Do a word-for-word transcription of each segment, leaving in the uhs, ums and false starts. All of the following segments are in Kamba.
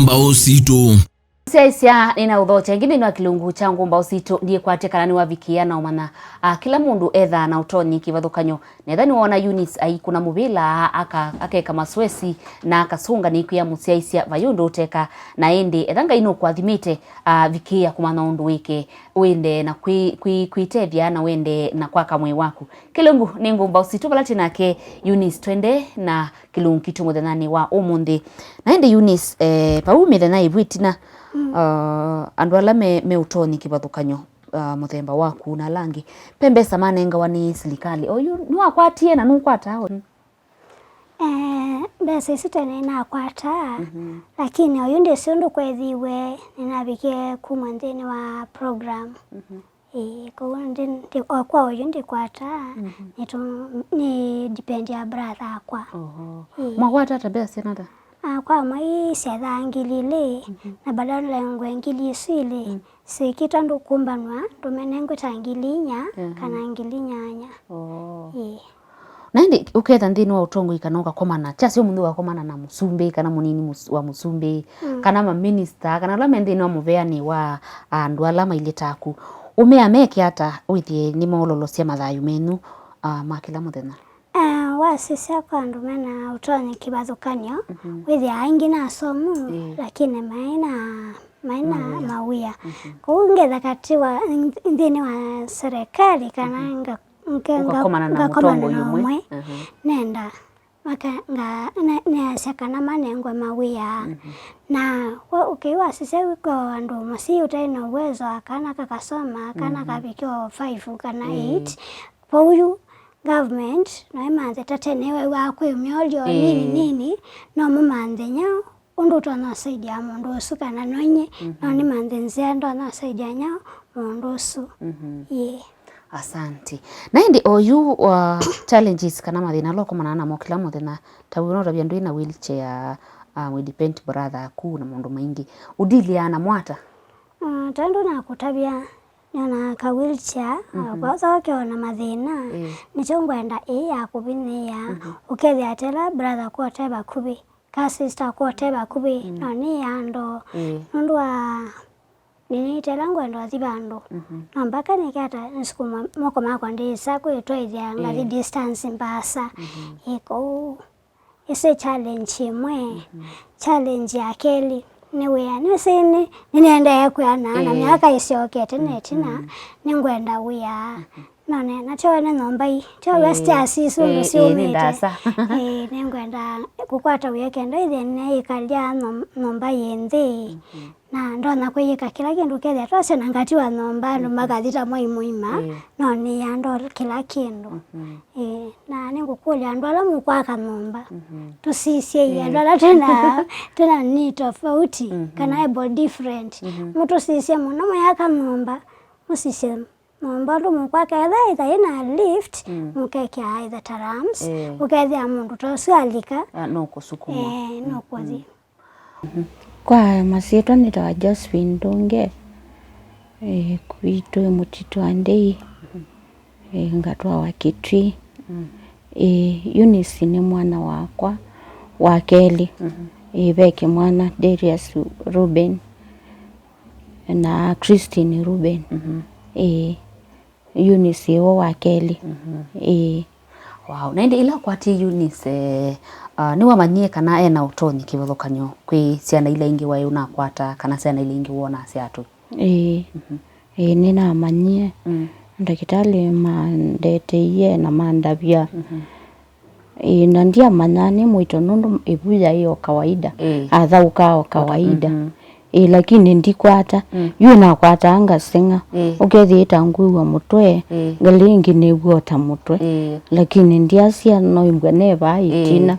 Mbaũ sitũ. Syaisya nĩ na ũthokya ĩngĩ nthĩnĩ wa kĩlungu kya Ngũ Mbaũ Sitũ, ndiĩkwatya kana nĩwavikĩĩa na ũmanya, a, kĩla mũndũ ethaa na ũtonyi kĩvathũkany'o. Netha nĩwoona Eunice aikũna mũvĩla, aka-, akeka masoesi, na akasũnga nĩkwĩa mũsyaisya vai ũndũ ũteka. Na ĩndĩ etha Ngai nũkũathimĩte, a, vikĩĩa kũmanya ũndũ wĩke, ũendee na kwĩ-, kwĩ-, kwĩtethya na ũendee na kwaka mwĩĩ waku. Kĩlungu nĩ Ngũ Mbaũ Sitũ vala twĩ nake Eunice, twende na kĩlungu kitũ mũthenyanĩ wa ũmũnthĩ. Na ĩndĩ Eunice, eh, vau mĩthenya ĩvu ĩtina, mm, uh, andũ ala me, me ũtonyi kĩvathũkany'o, uh, mũthemba waku na ala angĩ, ve mbesa manengawa nĩ silikalĩ. Oyu nĩwakwatie na nũkwataa oyu? Eh, mbesa isu tene nĩnakwataa, mhm, lakini oyu ndĩsĩ ũndũ kwethiwe, nĩnavikie kumw'a nthĩnĩ wa program. Mhm. Ĩĩ, kwoou ndi, ndi, o kwa oyu ndikwataa, mhm, nĩ tũ, nĩ depend ya brother akwa. Oho. Ĩĩ. Mwakwata ata mbesa syana ata? Ah, kwa mwei syethaa ngili ilĩ, mhm, na bado nilengwe ngili isu ilĩ, mm, sikitwa ndũkũmbanwa, ndũmenengwe ta ngili inya, mhm, kana ngili nyanya. Oh. Ĩĩ. Na ĩndĩ ũketha nthĩnĩ wa ũtongoi kana ũkakomana, kyasya ũmũnthĩ wakomana na mũsumbĩ kana mũnini mũs-, wa mũsumbĩ, mm, kana maminista, kana ala me nthĩnĩ wa mũveanĩ wa andũ ala mailyĩ taku, ũmea meke ata wĩthĩe nĩmoololosya mathayũ menyu, ah, ma kĩla mũthenya? Ah, wasisya kwa andũ mena ũtonyi kĩvathũkany'o, mhm, wĩthĩaa aingĩ nĩ asomu, ĩĩ, lakini maĩ na, maĩ na mawĩa. Mawĩa. Mhm. Kwoou ngetha katĩ wa, nthĩnĩ wa serikali kana, mhm, nga-, Nge-, nga-, ũkakomana na ngakomana mũtongoi na ũmwe. Ũmwe, mhm, nenda maka-, nga-, ne-, neasya kana manengwe mawĩa. Mhm. Na we ũkĩw'a sisya wĩko andũ mũsyĩ ũtaĩ na uwezo, kana kakasoma, kana, mhm, kavikĩwa o five kana, ĩĩ, eight, vau yu government no ĩmanthe ta tene wew'aa kwĩ myolyo, ĩĩ, nini nini, no mũmanthe nyau ũndũ ũtonya ũsaidia mũndũ ũsu, kana no inyie, mhm, no nĩmanthe nzĩa ndonya ũsaidia nyau mũndũ ũsu. Mhm. Ĩĩ. Asante. Na ĩndĩ oyu wa challenges kana mathĩna ala ũkomanaga namo kĩla mũthenya, ta wĩ no ũtavya ndwĩ na wheelchair, uh, wĩ depend brother aku na maũndũ maingĩ, ũdiliaa namo ata? Uh, ta ndũ nakũtavya, nĩona ka wheelchair, mhm, uh, kwa ũthokewa na mathĩna, ĩĩ, nĩkyo ngwenda ĩĩ ya kũvinyĩĩa, mhm, ũkethĩa tela brother kwa ũte vakuvĩ, ka sister kwa ũte vakuvĩ, mm, no nĩ ya ndoo. Ĩĩ. Nũndũ wa nĩnĩĩte ĩla ngwenda ũthi vandũ. Mhm. No mpaka nĩke ata nĩsukuma moko makwa ndĩsa kwĩtwaĩthya ngathi, ĩĩ, distance mbaasa. Mhm. Ĩ kũu. Ĩsu ĩ challenge ĩmwe. Mhm. Challenge ya kelĩ nĩ wĩa. Nĩsĩ nĩ, nĩnĩendee kwĩana na, ĩĩ, myaka ĩsyokete na ĩtina, mhm, nĩngwenda wĩa. Mhm. None, na tyo ene nyũmba ii. Tyo, ĩĩ, wĩa stairs isu, ĩĩ, ũndũ, ĩĩ, nĩ syũmĩte ndasa. Ĩĩ, nĩngwenda kũkwata wĩa kenda ĩthĩe nĩĩkalya nyũm-, nyũmba yĩ nthĩ. Mhm. Na ndonya kwĩyĩka kĩla kĩndũ kethĩa twasya na ngatiwa nyũmba andũ, mhm, makathi ta mwai mũima, ĩĩ, no nĩya ndo kĩla kĩndũ. Mhm. Ĩĩ, na nĩngũkũlya andũ ala mũkwaka nyũmba, mhm, tũsisye, ĩĩ, andũ ala twĩna, twĩna need tofauti, mhm, kana able different. Mhm. Mũtũsisye mũno mũyaka nyũmba, mũsisye Mũmba ũndũ mũkwaka etha ĩtha yĩna lift, mm, mũkekĩa either ta ramps, eh, ũkethĩa mũndũ ta ũsu alika, ah, no kũsukumwa. Eh, no kũthi. Mhm. Kwa masyĩtwa nĩtawa Josephine Ndũnge, eh, kwitũ ĩ Mũtitũ wa Ndei, eh, ngatwawa Kitui. Mm. Eh, Eunice nĩ mwana wakwa wa kelĩ. Mhm. Eh, ve kĩmwana Darius Reuben na Christine Reuben. Mhm. Ĩĩ. Eunice ĩwe wa kelĩ. Mhm. Ĩĩ. Wow. Na ĩndĩ ĩla ũkwatie Eunice, eh, ah, nĩwamanyie kana ena ũtonyi kĩvathũkany'o kwĩ syana ila ingĩ waĩ ũnakwata kana syana ila ingĩ wonaa sya atũi? Ĩĩ. Mhm. Ĩĩ, nĩnamanyie. Mm. Ndakĩtalĩ mandeteie na mandavya. Mhm. Ĩĩ, na ndiamanyaa nĩ mũito nũndũ ĩvu yaĩ o kawaida. Ĩĩ. Athaũkaa o kawaida. Mhm. Ĩĩ, lakini ndikwata. Mm. Yu nakwataa ngaseng'a. Ĩĩ. Ũkethĩa ĩta ngwĩw'a mũtwe, ĩĩ, ngalĩ ĩngĩ nĩw'a o ta mũtwe. Ĩĩ. Lakini ndiasya no ĩngwe ne vaa, ĩĩ, ĩtina.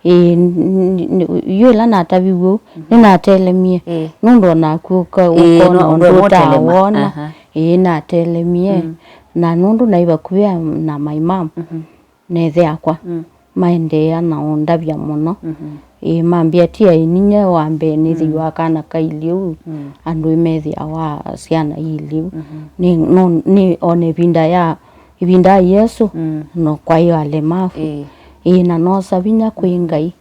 Ĩĩ, n-, n-, yu ĩla nataviw'e ũu, mhm, nĩnatelemie. Ĩĩ. Nũndũ onaku ũka-, ĩĩ, ũkona no, ũndũ ũtawona. Aha. Ĩĩ, natelemie. Mm. Na nũndũ naĩ vakuvĩ na my mom, mhm, na ĩthe akwa, mm, maendeea na ũndavya mũno. Mhm. Ĩĩ, mambĩa ti aĩ ninyie wa mbee nĩthĩiwe, mm, kana ka iliu, mm, andũ ĩmethĩawa syana iliu. Mhm. Nĩ, no, nĩ ona ĩvinda ya, ĩvinda ya Yesũ, mm, no kwaĩ alemavu. Ĩĩ. Ĩĩ, na noosa vinya kwĩ Ngai.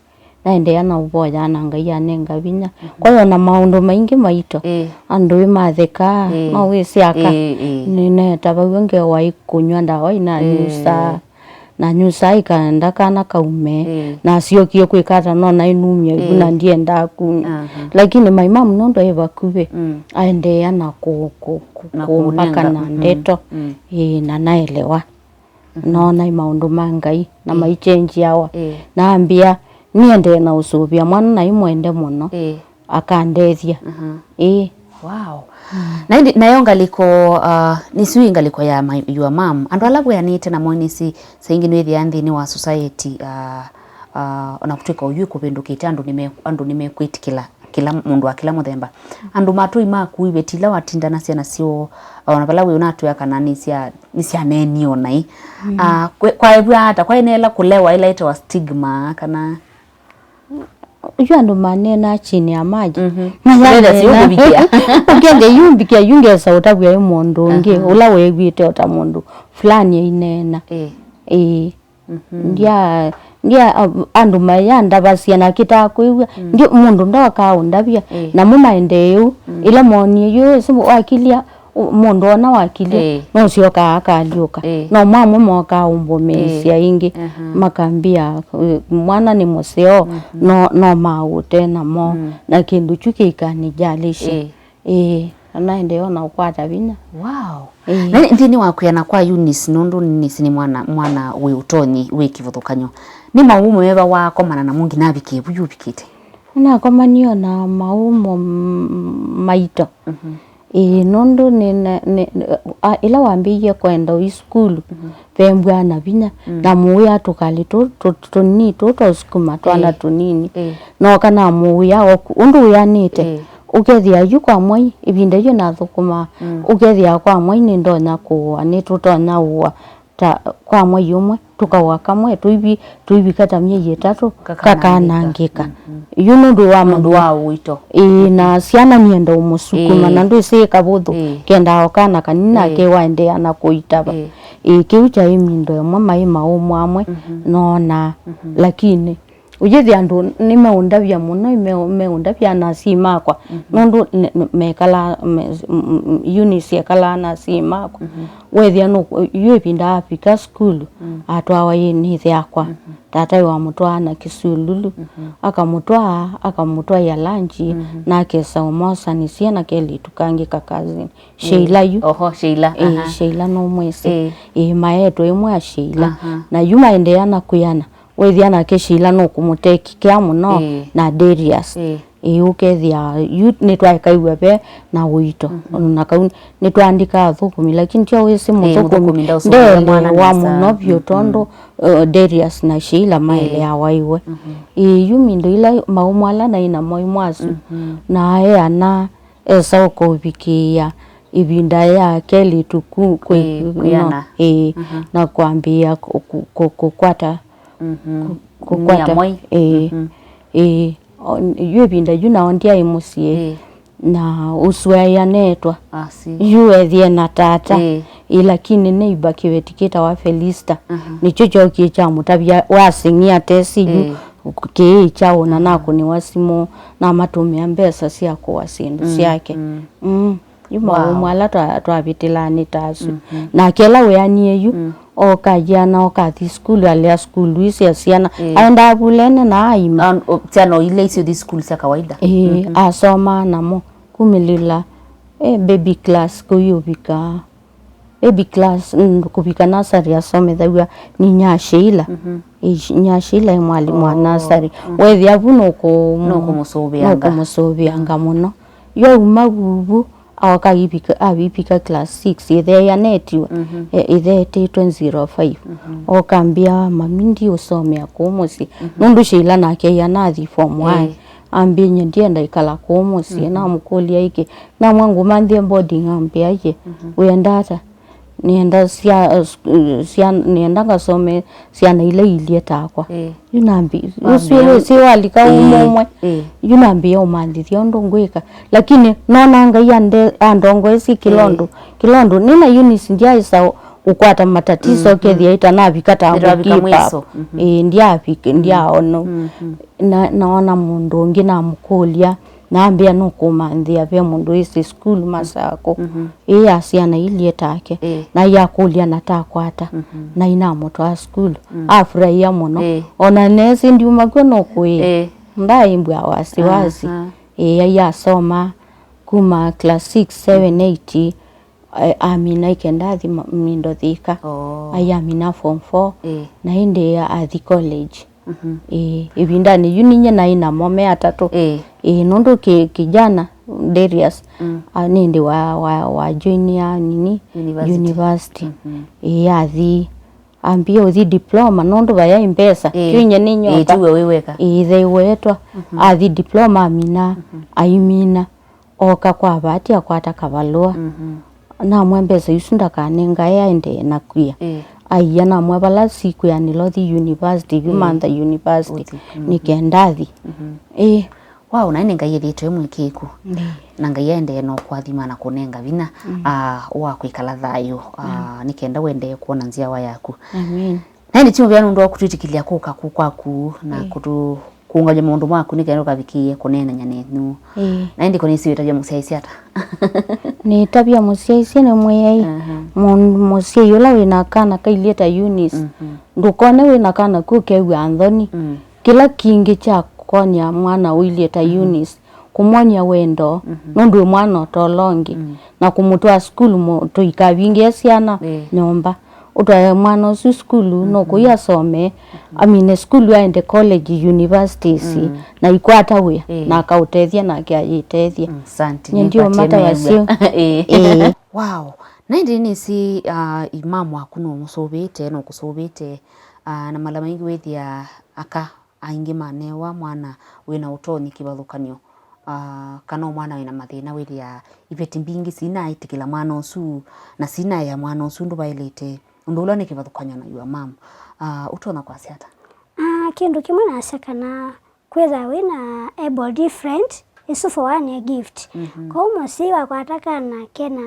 Naendeea na ũvoya na Ngai anenga vinya. Kwa hiyo na maũndũ maingĩ maito, Ĩĩ. Andũ ĩmathekaa, Ĩĩ. No wĩsĩ aka, Ĩĩ, ĩĩ. Nĩnetavaw'a ngewa ĩkũnyw'a ndawa inanyusaa. Ĩĩ. Na nyusaa ĩkaenda kana kaume. Ĩĩ. Na asyokie kwĩka ata no nainumya ĩvu Ĩĩ. Na ndiendaa kunywa. Aha. Lakini my mom nũndũ aĩ vakuvĩ, Mm. Aendeea na kũ-, kũ-, kũ-, Na kũmbaka kũnenga. Na Mm-hmm. Ndeto. Mm. Ĩĩ, na naelewa. Mhm. Noona maũndũ ma Ngai na Ĩĩ. Maichenjiawa. Ĩĩ. Naambĩa niendee na ũsũvĩa mwana na imwende mũno. Ĩĩ. Akandethya. Mhm. Ĩĩ. Wow. Na ĩndĩ nayo ngalĩko, uh, nĩsu ĩ ngalĩko ya my, your mom. Andũ ala wĩanĩte namo nĩsĩ, saa ingĩ nĩwĩthĩaa nthĩnĩ wa society, uh, uh, ona kũtwĩka ũyu kũvĩndũkĩte, andũ nĩme-, andũ nĩmekwĩtĩkĩla kĩla mũndũ wa kĩla mũthemba. Andũ matũi maku ivetĩ ila watindanasya nasyo, ona vala wĩ ũnatwĩa kana nĩsya-, nĩsyaneenie o naĩ. Mm. Ah, kwe-, kwaĩvw'a ata? Kwaĩ na ĩla kũlewa ĩla ĩtawa stigma kana? Yu andũ maneenaa chini ya maji. Mhm. Mayanena. Ũkethĩa siũkũvikĩa. Ũkethĩa yu mbikia yu ngesa ũtavw'a ĩ mũndũ ũngĩ, Aha. Ũla weew'ĩte o ta mũndũ fulani aineena. Ĩĩ. Ĩĩ. Mhm. Ndya, ndya, a-, andũ mayandavasya na kĩtaa kwĩw'a. Mm. Ndi, mũndũ ndokaa ũndavya. Ĩĩ. Namo maendee ũu. Mm. Ĩla moonie yu, ĩsu wakilya, ũ-, mũndũ ona wakilya, Ĩĩ. No ũsyokaa akalyũka. Ĩĩ. No mamwe mokaa ũmbũmĩĩsya Ĩĩ. Ĩngĩ. Aha. Makambĩa, ĩ, mwana nĩ mũseo, Mhm. No, no maũte namo. Mm. Na kĩndũ kyu kĩikanĩjalĩsye. Ĩĩ. Ĩĩ, na naendee o na ũkwata vinya. Wow. Ĩĩ. Na nĩ-, nthĩnĩ wa kwĩana kwa Eunice, nũndũ nĩnĩsĩ nĩ mwana, mwana wĩ ũtonyi, wĩ kĩvathũkany'o, nĩ maũũ meva wakomana namo nginya avikĩe vu ũvikĩte? Nĩnakomanie o na maũũ mo-, m-, maito. Mhm. Ĩĩ, nũndũ nĩ, nĩ, nĩ, a, ĩla wambĩĩie kwenda ũi sukulu, Mhm. Vembwa na vinya, Mm. Na mũũya tũkalĩ tũ, tũ, tũnini tũ twa ũsukuma, twana Ĩĩ. Tũnini. Ĩĩ. Nooka namũũya oku, ũndũ wĩanĩte. Ĩĩ. Ũkethĩa yu kwa mwai, ĩvinda yu nathũkũmaa, Mm. Ũkethĩa kwa mwai nĩndonya kũũa, nĩtũtonya ũũa ta kwa mwai ũmwe, tũkaũa kamwe, tũivi-, tũivika ta myei ĩtatũ, Kakanangĩka. Kakanangĩka. Mhm. Yu nũndũ wa Nũndũ mũthya. Wa ũito. Ĩĩ, na syana nienda ũmũsukuma, Ĩĩ. Na ndwĩsĩ kavũthũ, Ĩĩ. Kendaa o kana kanini nake Ĩĩ. Waendeea na kũitava. Ĩĩ. Ĩĩ, kĩu kyaĩ mindo ĩmwe maĩ maũmũ amwe, Mhm. Noona, Mhm. Lakini ũyĩthĩa andũ nĩmeũndavya mũno, me-, meũndavya na asii makwa, Mhm. Nũndũ ne-, ne-, mekalaa, me-, m-, m-, Eunice ekalaa na asii makwa. Mhm. Wethĩa nũ-, yu ĩvinda avika sukulu, Mm. Atwawa ĩ nĩthe akwa. Mhm. Tata wamũtwaa na kĩsululu, Mhm. Akamũtwaa, akamũtwaĩa lanji, Mhm. Na akesa ũmosanĩsye na kelĩtu kangĩ ka cousin. Sheila yu. Oho, Sheila, Ĩĩ, aha. Sheila nũmwĩsĩ. Ĩĩ. Ĩĩ, maetwe ĩmwe a Sheila. Aha. Na yu maendeea na kwĩana. Wĩthĩa nake Sheila nũkũmũtekikĩa mũno Ĩĩ. Na Darius. Ĩĩ. Ĩĩ, ũkethĩa yu nĩtwaekaĩw'a ve na ũito. Mhm. Na kau nĩtwaandĩka athũkũmi, lakini tyo wĩsĩ Ĩĩ, mũthũkũmi mũthũkũmi ndaũsũvĩa mwana ndeelewa nesa. Mũno vyũ Mhm. Tondũ, uh, Darius na Sheila Ĩĩ. Maeleawa iwe. Mhm. Ĩĩ, yu mindo ila maũmũ ala naĩ namo imwe asu. Mhm. Na eana esa ũkũvikĩĩa ĩvinda ya kelĩtu ku-, kwĩ-, Ĩĩ, kwĩana. No, ĩĩ, Mhm. Na kwambĩĩa kũ-, kũ-, kũ-, kũkwata, Mhm. Kũ-, kũkwata, Nĩa mwai. Ĩĩ, Mhm. Ĩĩ. O, yu ĩvinda yu nao ndyaĩ mũsyĩ. Ĩĩ. Na ũsũaĩa neetwa. Asi. Yu ethĩe na tata. Ĩĩ. Ĩĩ, lakini neighbor kĩveti kĩtawa Felista. Aha. Nĩkyo kyookie kyamũtavya wasing'ia tesi yu. Ĩĩ. Kĩĩ kyaũ na Mm. Nakũnĩwa simũ, namatũmĩa mbesa sya kũa syĩndũ Mm, syake. Mm. Mm. Yu maũmũ Wow. Ala twa-, twavĩtĩlaa nĩ ta asu. Mhm. Nake ĩla weanie yu, Mm. Okayĩana, okathi sukulu, alea sukulu ii sya syana. Ĩĩ. Aendaa vulene na aima. Na, o, syana o ila isyothi sukulu sya kawaida. Ĩĩ, Mhm. Asomaa namo, kumĩlĩla, eh, baby class kũi ũvika. Baby class, mm, kũvika nursery asomethaw'a nĩ nya Sheila. Mhm. Ĩ, sh-, nya Sheila ĩ mwalimũ wa Oh. Nursery. Mhm. Wethĩa vu nũkũ-, Nũkũmũsũvĩanga. Nũkũmũsũvĩanga mũno. Yu auma vuvu, aoka ivika, avivika class six, ĩtheeanetiwe, Mhm. e, ĩtheetĩtwe zero five. Mhm. Okambĩa, "Mami, ndiũsomea kũu mũsyĩ." Mhm. Nũndũ Sheila nake ĩana athi form one. Ĩĩ. Ambĩny'e, "Ndienda ikala kũu mũsyĩ." Mhm. Namũkũlya, "Ĩkĩ?" Namwĩa, "Ngũmanthĩe boarding." Ambĩa, "Ĩkĩ? Mhm. Wĩenda ata?" "Nĩenda sya-, sya-, nĩenda ngasome syana ila iilye takwa." Ĩĩ. Yu nambi-, Wambĩa ũsu wĩsĩ walika Ĩĩ, ũmwe ũmwe. Ĩĩ. Yu nambĩĩa ũmanthĩthya ũndũ ngwĩka. Lakini nona Ngai ande-, andongoesye kĩla Ĩĩ. Ũndũ. Kĩla ũndũ. Nĩ na Eunice ndyaĩsa ũ-, kũkwata matatiso, mhm, kethĩa itanavika ta, nĩtwavika keep up, mwiso. Mhm. Ĩĩ, ndyavika, mhm, ndyaono. Mhm. Na, naona mũndũ ũngĩ namũkũlya, nambĩa nũkũmanthĩa ve mũndũ wĩsĩ sukulu Masakũ. Mhm. Ĩĩ, ya syana ilyĩ take. Ĩĩ. Na yakũlya na takwata. Mhm. Na inamũtwaa sukulu. Mm. Afurahia mũno. Ĩĩ. Ona nesi ndiuma kw'o nũkũĩ. Ĩĩ. Ndaimbwa wasiwasi. Aha. Ĩĩ, ayasoma kuma class six, seven, eight, eh, amina ikenda athi ma-, Mindo Thika. Oh. Ayamina form four. Ĩĩ. Na ĩndĩ athi college. Mhm. Ĩĩ, ĩvindanĩ yu ninye naĩ namo me atatũ. Ĩĩ. Ĩĩ, nũndũ ki-, kijana Darius, mm, a, nĩndĩ wa, wa, wa join ya nini, university. University. Mhm. Ĩĩ, athi, ambie ũthi diploma, nũndũ vayaĩ mbesa. Ĩĩ. Twinye nĩ nyoka. Ĩĩ, tiwe wĩ weka. Ĩĩ, ĩthe wetwa. Mhm. Athi diploma amina, mhm, aimina. Oka kwa Vati akwata kavalũa. Mhm. Namwĩa mbesa isu ndakanengae aendee na kwia. Ĩĩ. Aia namwĩa vala sikwĩanĩla ũthi university, ĩĩ, Mantha University, ũthi, mhm, nĩ kenda athi. Mhm. Ĩĩ. Wow, naĩ nĩ Ngai ethĩĩtwe e mũĩkĩĩku. Ĩĩ. Na Ngai aendee na ũkũathima na kũnenga vinya, mm, ah, wa kwĩkala thayũ, ah, mm, nĩ kenda ũendee kwona nzyawa yaku. Amen. Na ĩndĩ ti mũvea nũndũ wa kũtwĩtĩkĩlya kũka kũu kwaku na, ĩĩ, kũtũ-, kũũngany'a maũndũ maku nĩ kenda ũkavikĩĩe kũneenany'a nenyu. Ĩĩ. Na ĩndĩ ko nĩsĩ wĩtavya mũsyaĩĩsya ata? Nĩtavya mũsyaĩĩsya nĩ mwĩai. Aha. Mũndũ mũsyai ũla wĩ na kana kailyĩ ta Eunice, mhm, ndũkone wĩ na kana ku ũkew'a nthoni. Mm. Kĩla kingĩ kya kũkony'a mwana ũilyĩ ta, mhm, Eunice, kũmwony'a wendo, mhm, nũndũ wĩ mwana o ta ũla ũngĩ, mm, na kũmũtwaa sukulu mũ-, tũikavingĩe syana, ĩĩ, nyũmba. Ũtwae mwana ũsu sukulu, mhm, nũkũi asome, mhm, amine sukulu aende college, universities, mm, na ikwata wĩa, ĩĩ, na akaũtethya nake ayĩtethya. Mm, asante. Nye ndiũmata wasyo. Ĩĩ. Ĩĩ. Wow. Na ĩndĩ nĩsĩ, ah, imamu waku nũmũsũvĩte, nũkũsũvĩte, ah, na mala maingĩ wĩthĩa aka aingĩ manewa mwana wĩna ũtonyi kĩvathũkany'o, ah, kana o mwana wĩna mathĩna wĩthĩaa iveti mbingĩ sinaĩtĩkĩla mwana ũsu, na sinaea mwana ũsu ndũvaĩlĩte ũndũ ũla nĩ kĩvathũkany'o na your mom. Ah, ũtonya kwasya ata? Ah, kĩndũ kĩmwe nasya kana kwĩtha wĩna able different, ĩsu for one nĩ gift. Mhm. Kwoou mũsyai wakwata kana kena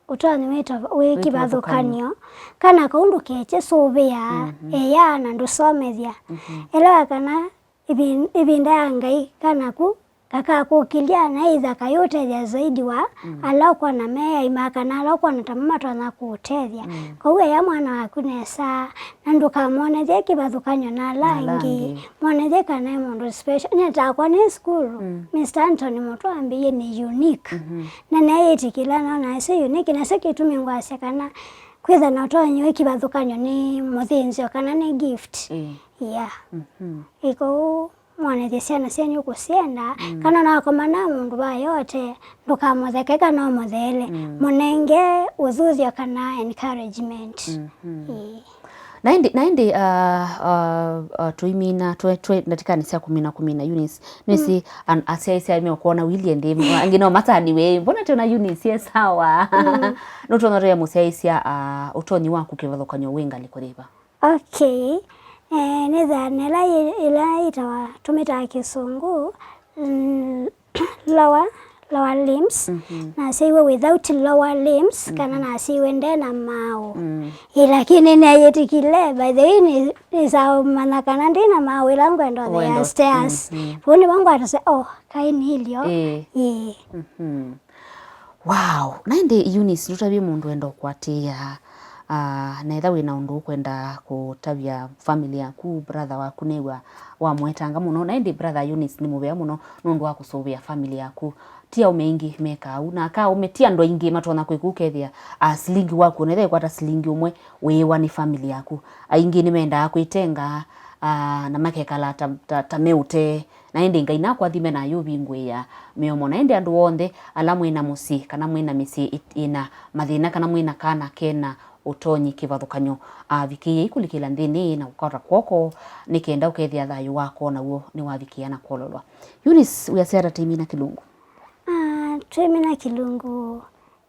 ũtonyi wĩ to-, wĩ, wĩ kĩvathũkany'o, kĩvathũkany'o, kana kau ndũkekye sũvĩa, mhm, ĩya na ndũsomethya. Mhm. Elewa kana ĩvin-, ĩvinda ya Ngai kana ku kakakũkĩlya na ĩtha kayũtethya zaidi wa, mm, ala ũkwona me aima kana ala ũkwona tamo matonya kũũtethya. Mm. Kwoou ea mwana waku nesa, na ndũkamwonethye kĩvathũkany'o na ala, na ala angĩ, angĩ. Mwonethye kana e mũndũ special. Nyie takwa nĩ sukulu, mm, Mister Anthony Mũtwa ambĩie nĩ unique. Mhm. Na neyĩtĩkĩla nona ĩsu unique, nasyo kĩtumi ngwasya kana kwĩtha na ũtonyi wĩ kĩvathũkany'o nĩ mũthĩnzĩo kana nĩ gift. Ĩĩ. Yeah. Mhm. Ĩĩ, kwoou mwanethye syana syenyu kũsyenda, mm, kana nakoma na mũndũ vayote, ndũkamũtheke kana ũmũtheele. Mm. Mũnenge ũthuthyo kana encouragement. Mhm. Ĩĩ. Na ĩndĩ, na ĩndĩ, ah, ah, ah, tũimina, twe, twe ndatĩkanĩ sya kũmina, kũmina, Eunice, nĩsĩ, mm, an-, asyaĩĩsya meũkwona ũilyĩ nthĩ, angĩ no mataniwe, mbona twĩna Eunice e sawa? Mm. Nũtonya tũya mũsyaĩĩsya, ah, ũtonyi waku kĩvathũkany'o wĩ ngalĩko yĩva? Okay. Eh, nĩthaa nela yĩ-, ĩla yĩtawa, tũmĩtaa kĩsũngũ, mm, lower, lower limbs. Mhm. Nasyaiwe without lower limbs, kana, mhm, nasyaiwe nde na maaũ. Mm. Ĩ, lakini nĩneyĩtĩkile, by the way, nĩ-, nĩsaũmanya kana ndĩ na maaũ ĩla ngwenda the stairs. Mhm. Vau nĩvo ngwatase, oh, kaĩ nĩ ilyo. Ĩĩ. Ĩĩ. Mhm. Wow! Na ĩndĩ Eunice, ndũtavye mũndũ wenda ũkwatĩĩa, ah, na ethĩwa wĩ na ũndũ ũkwenda kũtavya family yaku, brother waku nĩw'a wamwetanga mũno. Na ĩndĩ brother Eunice nĩ mũvea mũno nũndũ wa kũsũvĩa family yaku. Ti aũme aingĩ mekaa ũu, na aka aũme ti andũ aingĩ matonya kwĩka ũu, ũkethĩa, ah, silingi waku, ona ethĩwa ĩkwata silingi ũmwe, wĩĩwa nĩ family yaku. Aingĩ nĩmendaa kwĩtenga, ah, na makekala ta, ta, ta me ũtee. Na ĩndĩ Ngai nakũathime na ayũvingũĩa mĩomo. Na ĩndĩ andũ onthe ala mwĩ na mũsyĩ, kana mwĩ na mĩsyĩ ĩ-, ĩna mathĩna, kana mwĩ na kana kena ũtonyi kĩvathũkany'o, avikĩĩei kũlikĩla nthĩnĩ na kũkwata kw'oko, nĩ kenda ũkethĩa thayũ wako naw'o nĩwavikĩa na kwololwa. Eunice, wĩasya ata tĩimina kĩlungu? Ah, twĩmina kĩlungu.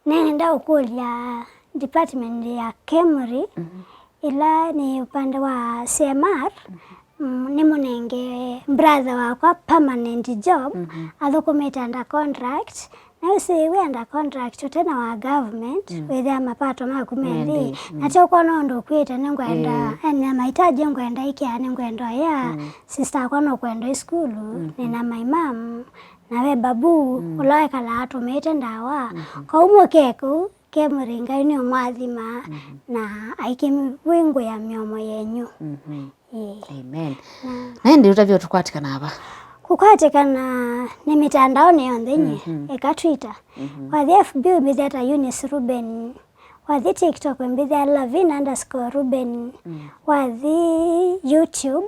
Nenda ũkũlya department ya KEMRI, mhm, ĩla nĩ upande wa C M R, mhm, mm, nĩmũnenge brother wakwa permanent job, mhm, athũkũmĩte under contract, Na wĩsĩ wĩenda contract ũtena wa government, mm, wĩthĩa mapato maku me nthĩ. Me nthĩ, mm. Na tyo kwona ũndũ ũkwĩte, nĩngwenda, eh, ene mahitaji ngwenda ĩkĩa, nĩngwenda ũya, mm, sister akwa nũkwenda ĩ sukulu, mm-hmm, nĩna my mom, na ve babu, mm, ũla ekalaa atũmĩĩte ndawa. Mm-hmm. Kau mũke kũu, ke mũringai nĩ ũmwathima, mm-hmm, na aikĩvingũĩa mĩomo yenyu. Mm-hmm. Ĩĩ. Amen. Na ĩndĩ ũtavya tũkwatĩkana va? Kũkwatĩkana nĩ mĩtandaonĩ yonthe nyie. Mhm. Eka Twitter. Mhm. Wathi F B wĩmbĩthĩa ta Eunice Ruben. Wathi TikTok wĩmbĩthĩa Lavina underscore Ruben. Mm. Wathi YouTube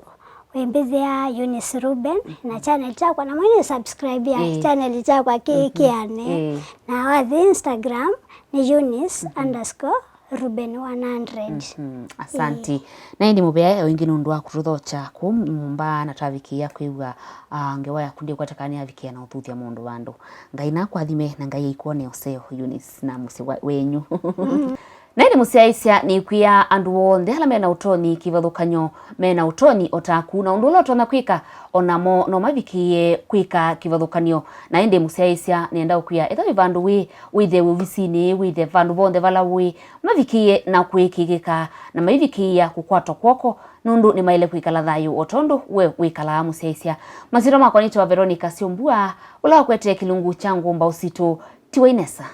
wĩmbĩthĩa Eunice Ruben. Mhm. Na channel chakwa, na mwenye subscribe ya, ĩĩ, channel chakwa kĩ, mhm, kĩane. Ĩĩ. Na wathi Instagram nĩ Eunice, mhm, underscore Ruben one hundred. Mhm, asanti. Ĩĩ. Na ĩndĩ mũvea o ĩngĩ nũndũ wa kũtũthokya kũu nyũmba, na twavikĩĩa kwĩw'a, ah, ngewa yaku ndĩkwatĩkana nĩyavikĩĩa na ũthuthya mũndũ vandũ. Ngai nakwathime na Ngai aikwone ũseo, Eunice, na mũsyĩ wa, wenyu. Mm. Na ĩndĩ mũsyaĩĩsya nĩkwĩa andũ onthe ala mena ũtonyi kĩvathũkany'o, mena ũtonyi o taku, na ũndũ ũla ũtonya kwĩka, o namo no mavikĩĩe kwĩka kĩvathũkany'o. Na ĩndĩ mũsyaĩĩsya nĩenda ũkwĩa, ethĩwa wĩ vandũ wĩ, wĩthĩe wĩ ovisinĩ, wĩthĩe vandũ vonthe vala ũĩ, mavikĩĩe na kũĩkĩĩkĩka, na maivikĩĩa kũkwatwa kw'oko, nũndũ nĩmaĩle kwĩkala thayũ o tondũ we wĩkalaa, mũsyaĩĩsya. Masyĩtwa makwa nĩtawa Veronica Syombua, ũla wakwetee kĩlungu kya Ngũmba Ũsitũ. Tiwa inesa.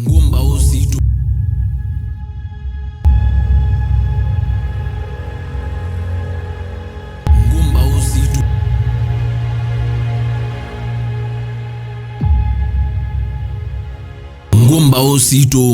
Ngũmba Ũsitũ. Ngũmba Ũsitũ. Ngũmba Ũsitũ.